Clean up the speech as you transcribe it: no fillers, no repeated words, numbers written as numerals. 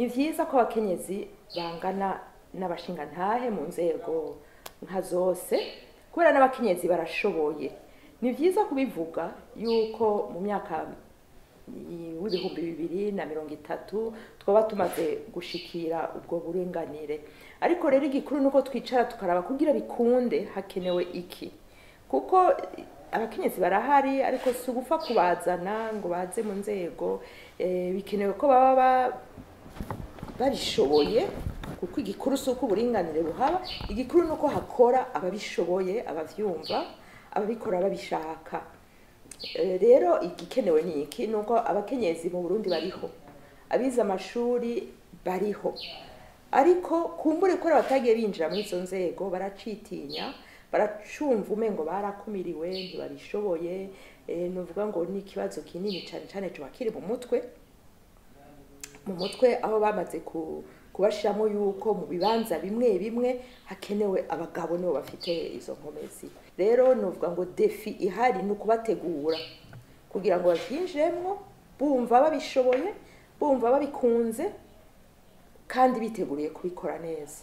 Ni vyiza ko abakenyezi bangana n'abashingantahe mu nzego nka zose, kubera n'abakenyezi barashoboye. Ni vyiza kubivuga yuko mu myaka w'2030 twaba tumaze gushikira ubwo buringanire. Ariko rero igikuru nuko twicara tukaraba kugira bikunde hakenewe iki, kuko abakenyezi barahari ariko si ugupfa kubazana ngo baze mu nzego. Bikenewe ko baba babishoboye, kuko igikuru si uko uburinganire buhaba, igikuru nuko hakora ababishoboye, abavyumva, ababikora babishaka. Rero igikenewe ni iki? Nuko abakenyezi mu Burundi bariho, abize amashuri bariho, ariko kumbure ko batagiye binjira muri izo nzego, baracitinya, baracumva umengo barakumiriwe, ntibabishoboye. Nuvuga ngo ni ikibazo kinini cane cane coba kiri mu mutwe, mu mutwe aho bamaze kubashiramo yuko mu bibanza bimwe bimwe hakenewe abagabo nibo bafite izo nkomezi. Rero nuvuga ngo défi ihari ni ukubategura kugira ngo bavyinjiremwo bumva babishoboye, bumva babikunze kandi biteguriye kubikora neza.